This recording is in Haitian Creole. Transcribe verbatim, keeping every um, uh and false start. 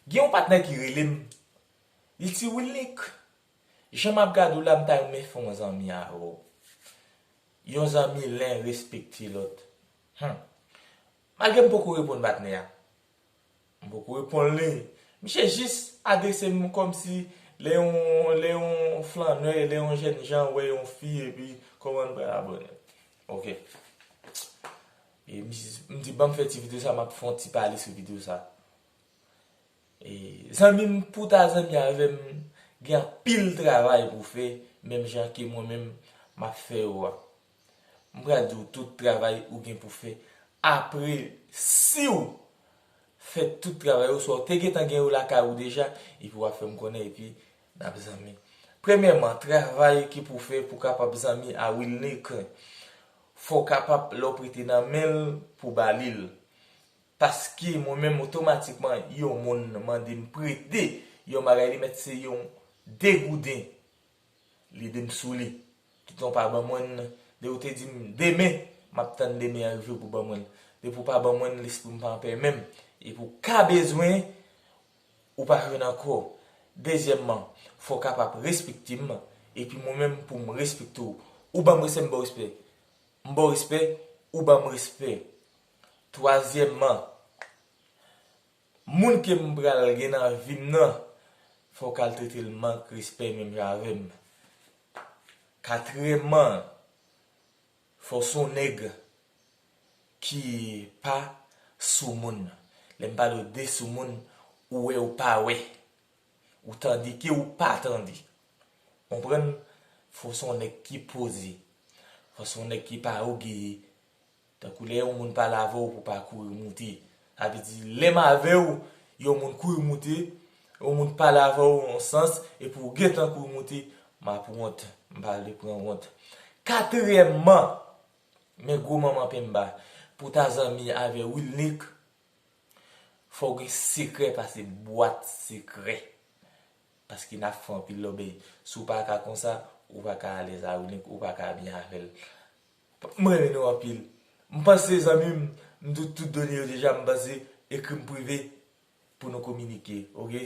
Gen yon patnè ki rele m. Li di, Wilnick, jan m ap gade w la, m ta renmen fè yon zanmi avè w. Yon zanmi len respekte lòt. Hmm. Malgre m poko reponn patnè a. M poko reponn li. Misye jis adrese m kòmsi lè yon, lè yon flannè, lè yon jènjan wè yon fi epi kòman l pral abòne. Ok. E m di, m di, ban m fè ti videyo sa, m ap fè yon ti pale sou videyo sa. E, zanmi m, pou w ta zanmi avè m, gen anpil travay pou w fè, menm jan ke mwen menm, m ap fè yo a. M pral di w tout travay ou gen pou fè. Apre, si w fè tout travay yo, swa w te gentan gen yo lakay ou deja, epi w ap fè m konnen, epi n ap zanmi. Premyèman, travay ki pou w fè pou w kapab zanmi a Wilnick, fò w kapab lè w prete nan men l pou w ba li l. Paske mwen menm otomatikman yon moun mande m prete yon bagay li mèt se yon degouden. Li di m sou li. Toutan w pa ban mwen l, depi w te di m demen, m ap tann demen an rive pou w ban mwen l. Depi w pa ban mwen l, lespri m pa anpè menm. Epi w ka bezwen, ou pa jwenn ankò. Dezyèmman, fò w kapab respekte m, epi mwen menm pou m respekte w. Ou ban m respè, m ba w respè. M ba w respè, ou ban m respè. Twazyèmman, moun ke m pral gen nan vi m nan, fò w ka al trete l mank respè menm jan avè m. Katriyèmman, fò w se yon nèg ki pa sou moun. Lè m pale w de sou moun, ou wè ou pa wè. Ou tande ke ou pa tande. Konprann? Fò w se yon nèg ki poze. Fò w se yon nèg ki pa ogeye. Tankou lè yon moun pale avè w pou w pa kouri moute. Sa vle di, lè m avè w, yon moun kouri moute, yon moun pale avè w yon sans, epi w gentan kouri moute, m ap wont. M pa vle pran wont. Katriyèmman, men gwo manman penba, pou w ta zanmi avè Wilnick, fò w gen sekrè pase bwat sekrè. Paske n ap fè anpil lòbèy. Si w pa ka konsa, ou pa ka alèz a Wilnick, ou pa ka byen avè l. M renmen nou anpil. M panse zanmi m, m di w tout done yo deja, m panse ekri m prive pou nou kominike, oke?